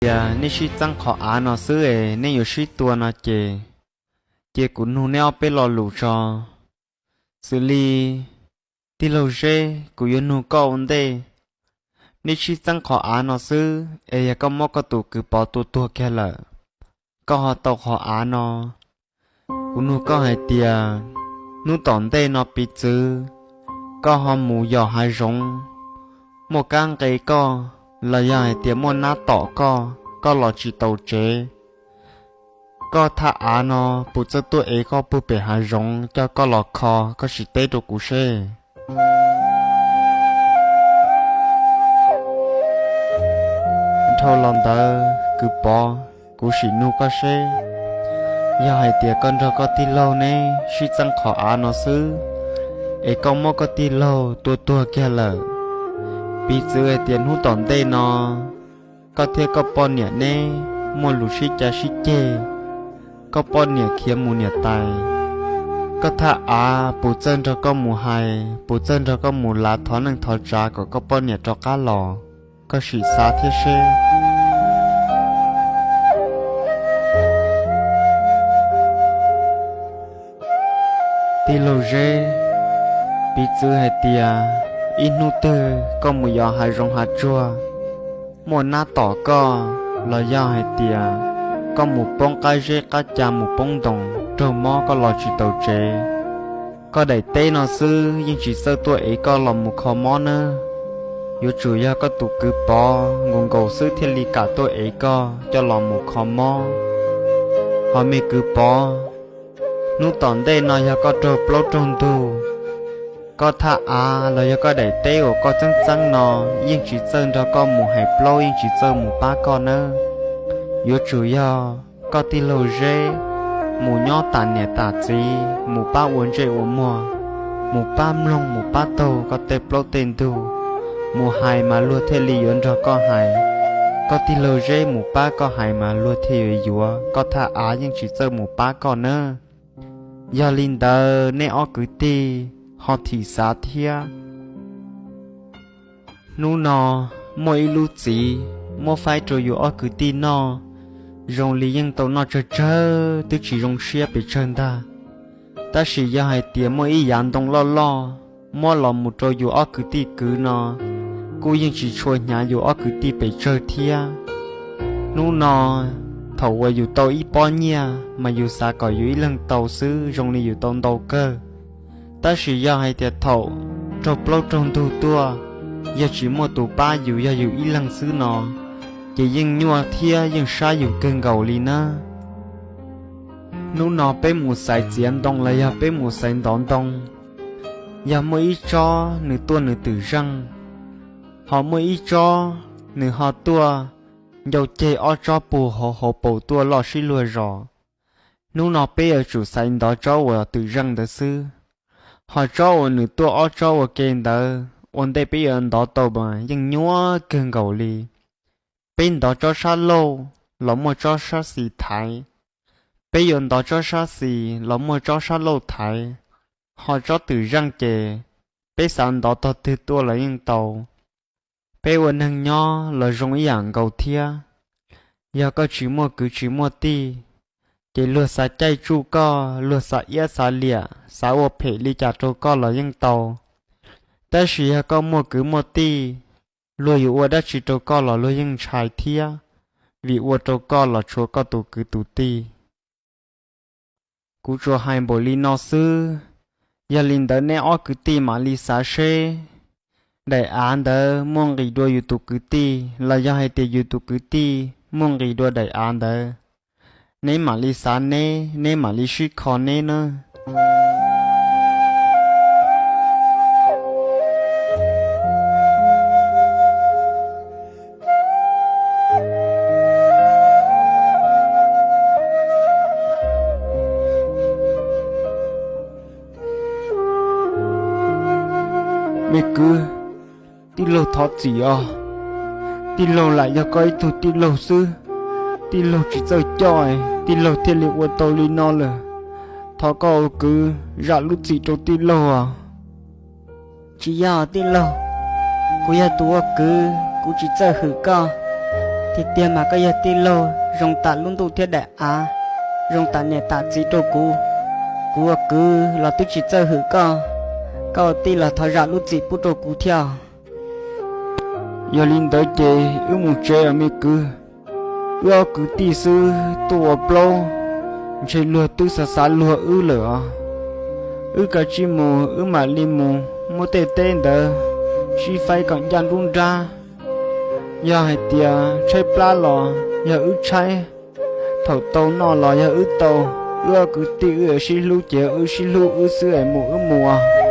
Tias nej sib txeeb qhov av no xwb es nej yuav sib tua no ces, cia kuv nug nej ob peb lo lus tso. Xws li tij laug Zeb, kuv yuav nug koj ua ntej, nej sib txeeb qhov av no xwb es yog koj muab koj tus kwv Pov tua tuag kiag lawm, koj ho tau qhov av no? Kuv nug koj hais tias, hnub tom ntej no piv txwv koj ho mus yos hav zoov, muaj kab nqe koj, los yog hais tias muaj nab tom koj, koj los tsis taus tsev, koj thaj av no puas txawj tuaj ev koj puag pem hav zoov coj koj los kho? Koj sim teb rau kuv seb. Dhau los ntawd kwv Pov, kuv sim nug koj seb, yog hais tias koj nrog koj tij laug neb sib txeeb qhov av no xwb es koj muab koj tij laug tua tuag kiag lawm, piv txwv hais tias hnub tom ntej no koj thiab koj poj niam neb muaj lus sib cav sib ceg, koj poj niam khiav mus niam tais, koj thaj av puas txawj nrog koj mus hais, puas txawj nrog koj mus lav thov neej thov tsav kom koj poj niam rov qab los? Koj sim xav thiab seb. Tij laug Zeb, piv txwv hais tias ib hnub twg koj mus yos hav zoov hav tsuag, muaj nab tom koj, los yog hais tias koj mus poob qab zeb qab ca, mus poob ntoo raug mob koj los tsis taus tsev, koj daim teb no xwb yeej tsis txawj tuaj ev koj los mus kho mob nawb. Yuav tsum yog koj tus kwv Pov nkaus nkaus xwb thiaj li kam tuaj ev koj coj los mus kho mob. Ho me kwv Pov, hnub tom ntej no yog koj raug plaub raug ntug, koj thaj av los yog koj daim teb uas koj txeeb txeeb no yeej tsis txawj nrog koj mus hais plaub, yeej tsis txawj mus pab koj nawb. Yuav tsum yog koj tij laug Zeb mus nyob tas niam tas txiv, mus pab ua ntsej ua muag, mus pab mloog, mus pab taug koj tej plaub tej ntug, mus hais mas luag thiaj li yuav nrog koj hais. Koj tij laug Zeb mus pab koj hais mas luag thiaj yuav yuav, koj thaj av yeej tsis txawj mus pab koj nawb. Yog li ntawd nej ob kwv tij ho thim xav thiab. Hnub no muaj ib lub txiv muab faib rau yus ob kwv tij noj, zoo li yeej tau noj tsawg tsawg twb tsis zoo siab pes tsawg ntag. Tab sis yog hais tias muaj ib yav ntoo loj loj muab los mus rau yus ob kwv tij kwv no, kuj yeej tsis tshua hnyav yus ob kwv tij pes tsawg thiab. Hnub no thaum uas yus tau ib pob nyiaj mas yus xav kom yus ib leeg tau xwb zoo li yus tau ntau kawg. Tab sis yog hais tias thaum raug plaub raug ntug tuaj, yog tsis muaj tus pab yus, yog yus ib leeg xwb no, ces yeej nyuaj thiab yeej sab yus kawg nkaus li nawb. Hnub no peb mus xaiv txiav ntoo los yog peb mus xaiv ntov ntoo, yog muaj ib tsob nws tuaj nws twm zeej, ho muaj ib tsob nws ho tuaj ncau ceg ob tsob puag hauv hauv paus tuaj loj sib luag zos. Hnub no peb yuav tsum xaiv ntov tsob uas twm zeej ntawd xwb. Ho tsob uas nws tuaj ob tsob ua ke ntawd ua ntej peb yuav ntov tau mas yeej nyuaj kawg nkaus li. Peb ntov tsob sab laug los muaj tsob sab xis thaiv, peb yuav ntov tsob sab xis los muaj tsob sab laug thaiv. Ho tsob twm zeej ces peb xav ntov tog twg tuaj los yeej tau. Peb ua neeg nyob los zoo ib yam nkaus thiab. Yog koj tsis muaj kwv tsis muaj tij, ces luag xav caij tsuj koj, luag xav iab xav liam, xav ua phem li cas rau koj los yeej tau. Tab sis yog koj muaj kwv muaj tij, luag yuav ua dab tsi rau koj los luag yeej ntshai thiab, vim ua rau koj los tshuav koj tus kwv tus tij. Kuv tsuas hais npaum li no xwb, yog li ntawd neb ob kwv tij mam li xav seb daim av ntawd muaj nqis dua yus tus kwv tij los yog hais tias yus tus kwv tij muaj nqis dua daim av ntawd. Neb mam li xav neb, neb mam li sib kho neb nawb. Me kwv, tij laug thov txim os. Tij laug lam yog koj ib tug tij laug xwb, tij laug tsis txawj coj, tij laug thiaj li ua tau li no lawm. Thov koj ua kwv zam lub txim rau tij laug os. Tsis yog tij laug, kuv yog tus ua kwv kuv tsis txawj hwm koj. Tiag tiag mas koj yog tij laug zoo tam lub ntuj thiab daim av, zoo tam niam tam txiv rau kuv. Kuv ua kwv los twb tsis txawj hwm koj, koj ua tij los thov zam lub txim pub rau kuv thiab. Yog li ntawd ces wb mus tsev os me kwv. Wb ob kwv tij xwb tuaj ua plaub, ntshe luag twb xav xav luag wb lawm os. Wb kav tsij mus, wb mam li mus muab tej teb ntawd sib faib kom ncaj nruab nrab. Yog hais tias tshaib plab los yog wb tshaib, thaum tau noj los yog wb tau. Wb ob kwv tij wb yuav sib hlub ces wb sib hlub wb xwb es mus wb mus.